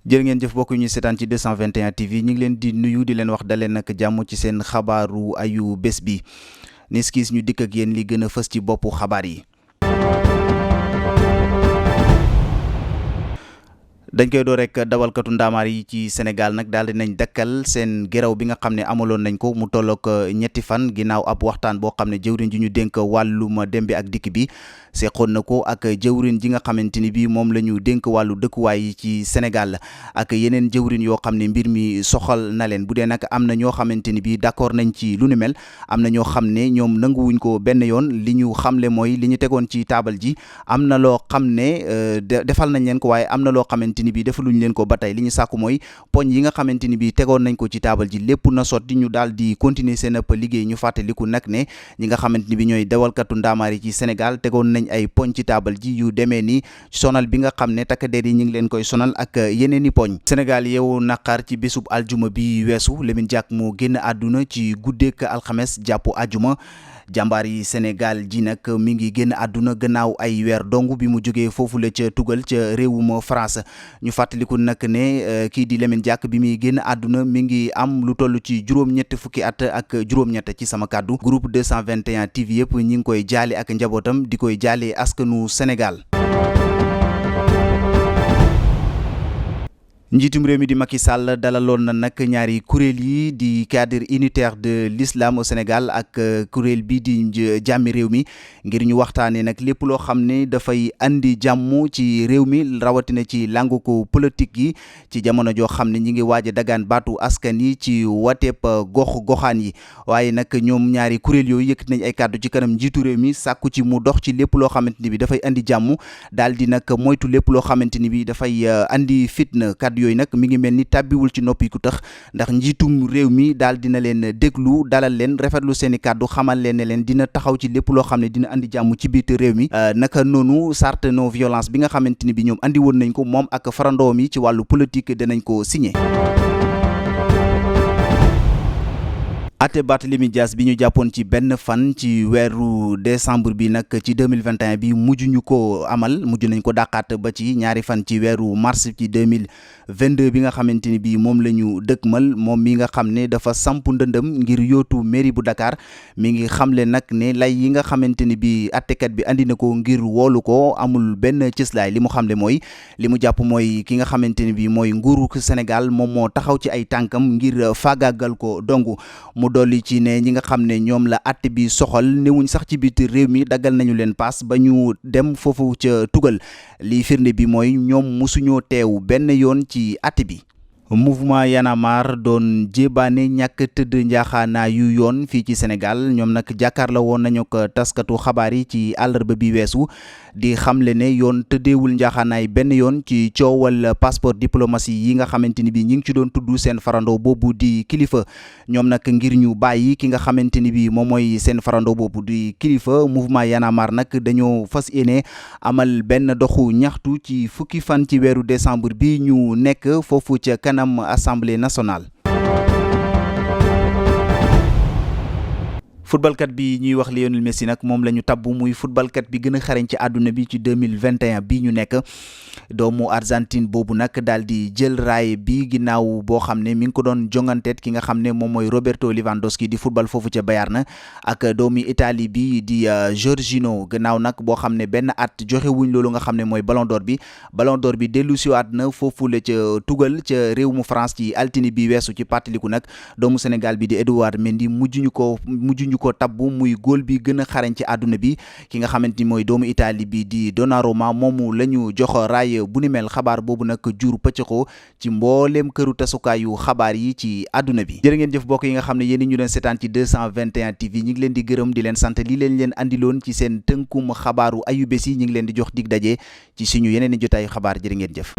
jërë ngeen jëf bokk ñu seetaan ci 221 TV ñu ngi leen di nuyu di leen wax daleen nag jàmm ci seen xabaaru ayu bés bi niskis ñu dikk ak yéen li gën a fës ci boppu xabaar yi. dañ koy door rek dawalkatu ndaamaar yi ci Sénégal nag daal di nañ dakkal seen geraw bi nga xam ne amaloon nañ ko mu tollook ñetti fan ginnaaw ab waxtaan boo xam ne jëwriñ ji ñu dénk wàllum dem bi ak dikk bi seqoon na ko ak jëwriñ ji nga xamante ni bii moom la ñu dénk wàllu dëkkuwaay yi ci Sénégal ak yeneen jëwriñ yoo xam ne mbir mi soxal na leen bu dee nag am na ñoo xamante ni bii d'accord nañ ci lu ni mel am na ñoo xam ne ñoom nanguwuñ ko benn yoon li ñu xamle mooy li ñu tegoon ci taabal ji am na loo xam ne defal nañ leen ko waaye am na loo xamante ni bii defaluñ leen ko ba tey li ñu sàkku mooy poñ yi nga xamante ni bii tegoon nañ ko ci taabal ji lépp na sotti ñu daal di continuer seen ëpp liggéey ñu fàttaliku nag ne ñi nga xamante ni bii ñooy dawalkatu ndaamaar yi ci Sénégal tegoon nañ ay poñ ci taabal ji yu demee ni sonal bi nga xam ne takk der yi ñu ngi leen koy sonal ak yeneen i poñ. Sénégal yow naqar ci bésub aljuma bi weesu Lamine Diack moo génn àdduna ci guddeek alxames jàpp aljuma jàmbaar yi Sénégal ji nag mi ngi génn àdduna gannaaw ay weer dong bi mu jógee foofu la ca tugal ca réewum France ñu fàttaliku nag ne kii di Lamine Diack bi muy génn àdduna mi ngi am lu toll ci juróom-ñett fukki at ak juróom-ñett ci sama kàddu groupe 221 TV yëpp ñi ngi koy jaale ak njabootam di koy jaale askanu Sénégal. njiitum réew mi di Macky Sall dalaloon na nag ñaari kuréel yi di cadre unitaire de l'islam au Sénégal ak kuréel bi di jàmmi réew mi ngir ñu waxtaanee nag lépp loo xam ne dafay andi jàmm ci réew mi rawatina ci langu ko politique yi ci jamono joo xam ne ñi ngi waaj a dagaan baatu askan yi ci wateep goxaan yi waaye nag ñoom ñaari kuréel yooyu yëkkati nañ ay kàddu ci kanam njiitu réew mi sàkku ci mu dox ci lépp loo xamante ni bi dafay andi jàmm daal di nag moytu lépp loo xamante ni bi dafay andi fitna yooyu nag mi ngi mel ni tàbbiwul ci noppi ku tax ndax njiitum réew mi daal dina leen déglu dalal leen rafetlu seen i kàddu xamal leen ne leen dina taxaw ci lépp loo xam ne dina andi jàmm ci biir réew mi naka noonu charte non violence bi nga xamante ni bi ñoom andi woon nañ ko moom ak farandoom yi ci wàllu politique danañ ko signé. ate Barthélémy Dias bi ñu jàppoon ci benn fan ci weeru décembre bi nag ci 2021 bi mujj nañ ko dàqaat ba ci ñaari fan ci weeru mars ci 2022 bi nga xamante ni bi moom la ñu dëkkmal moom mi nga xam ne dafa samp ndëndëm ngir yootu mairie bu Dakar mi ngi xamle nag ne lay yi nga xamante ni bi attekat bi andi na ko ngir woolu ko amul benn cëslaay li mu xamle mooy li mu jàpp mooy ki nga xamante ni bi mooy nguuru Sénégal moom moo taxaw ci ay tànkam ngir faagaagal ko dong mu dolli ci ne ñi nga xam ne ñoom la àtte bi soxal newuñ sax ci biir réew mi daggal nañu leen paas ba ñu dem foofu ca tugal li firnde bi mooy ñoom musuñoo teew benn yoon ci àtte bi. mouvement Y'en a marre doon jébaane ñàkk tëdd njaaxaanaa yu yoon fii ci Sénégal ñoom nag jàkkaarloo woon nañu ko taskatu xabaar yi ci àllarba bi weesu di xamle ne yoon tëddeewul njaaxaanaay benn yoon ci coowal passeport diplomatie yi nga xamante ni bi ñi ngi ci doon tudd seen farando boobu di kilifa ñoom nag ngir ñu bàyyi ki nga xamante ni bi moom mooy seen farando boobu di kilifa mouvement Y'en a marre nag dañoo fas yéene amal benn doxu ñaxtu ci fukki fan ci weeru décembre bi ñu nekk foofu ca kanam Assemblée nationale. footballkat bi ñuy wax Lionel Messi nag moom la ñu tabbu muy footballkat bi gën a xarañ ci àdduna bi ci 2021 bii ñu nekk doomu Argentine boobu nag daal di jël raay bi ginnaaw boo xam ne mi ngi ko doon jonganteet ki nga xam ne moom mooy Roberto Lewandowski di football foofu ca Bayern ak doomi Italie bi di Jorginho gannaaw nag boo xam ne benn at joxe wuñ loolu nga xam ne mooy ballon d'or bi dellu siwaat na foofu la ca tugal ca réew mu France ci altine bi weesu ci pàttaliku nag doomu Sénégal bi di Edouard Mendy mujj ñu ko tabbu muy góol bi gën a xarañ ci àdduna bi ki nga xamante ni mooy doomu Italie bi di Donnarumma moomu la ñu jox raay bu ni mel xabaar boobu nag jur pëccëxoo ci mbooleem këru tasukaayu xabaar yi ci àdduna bi jërë ngeen jëf bokk yi nga xam ne yéen ñu doon seetaan ci 221 TV ñi ngi leen di gërëm di leen sant lii leen andiloon ci seen tënkum xabaaru ayubés yi ñi ngi leen di jox dig daje ci suñu yeneen i jotaayu xabaar jërë ngeen jëf